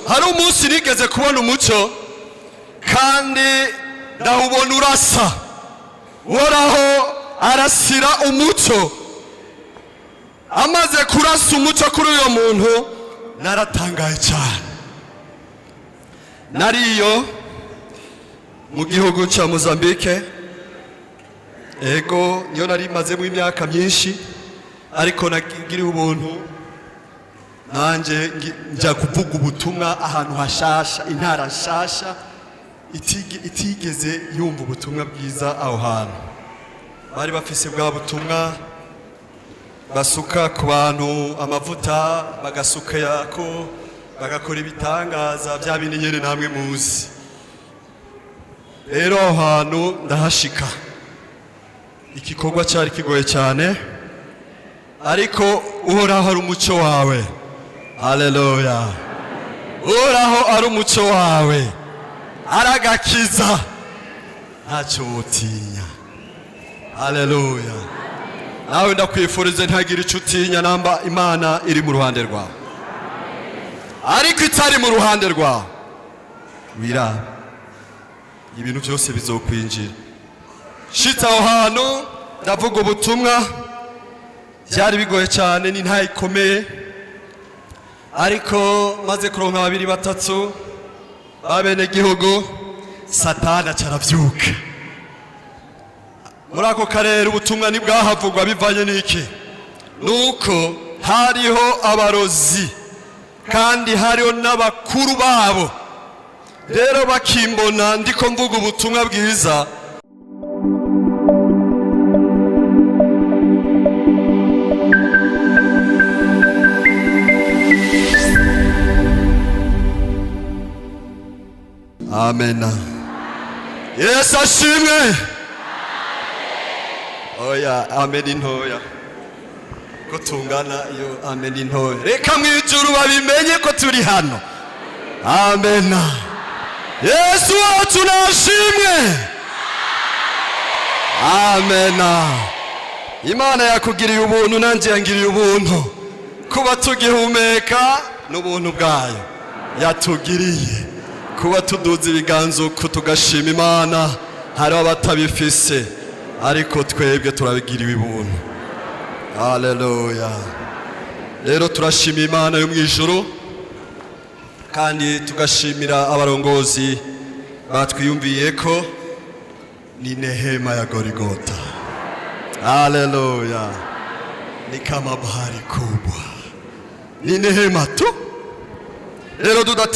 Hari umunsi nigeze kubona umuco, kandi ndawubona urasa. Uhoraho arasira umuco. Amaze kurasa umuco kuri uyo muntu, naratangaye cyane. Nariyo mu gihugu cya Mozambique, ego, niyo nari mazemo imyaka myinshi, ariko nagiriwe ubuntu nanjye njya kuvuga ubutumwa ahantu hashasha, intara nshasha itigeze yumva ubutumwa bwiza. Aho hantu bari bafise bwa butumwa basuka ku bantu amavuta, bagasuka ko bagakora ibitangaza, bya bindi nyene namwe muzi. Rero aho hantu ndahashika, igikorwa cyari kigoye cyane, ariko Uhoraho ari umuco wawe. Haleluya! Uhoraho ari umuco wawe, aragakiza, ntacyo wotinya. Haleluya! Nawe ndakwifurize ntagire icyo utinya namba Imana iri mu ruhande rwawe. Ariko itari mu ruhande rwawe, wiraba, ibintu byose bizokwinjira. Shitse aho hantu ndavuga ubutumwa, byari bigoye cyane, ni ntayo ikomeye, ariko maze kuronka babiri batatu b'abenegihugu, Satani acaravyuka muri ako karere. Ubutumwa ntibwahavugwa bivanye n'iki? Nuko hariho abarozi kandi hariho n'abakuru babo. Rero bakimbona ndiko mvuga ubutumwa bwiza. Amen. Yesu ashimwe. Oya, amen intoya ko tungana iyo amen intoya. Reka mu ijuru babimenye ko turi hano. Amen. Yesu wacu nashimwe. Amen. Imana yakugiriye ubuntu, nanjye yangiriye ubuntu. Kuba tugihumeka n'ubuntu bwayo yatugiriye, kuba tuduza ibiganza uku tugashima Imana. Hariho abatabifise, ariko twebwe turabigiriwe ubuntu. Haleluya! Rero turashima Imana yo mu ijuru, kandi tugashimira abarongozi batwiyumviye ko ni nehema ya Gorigota. Haleluya! Ni kama bahari kubwa, ni nehema tu. Rero tudate.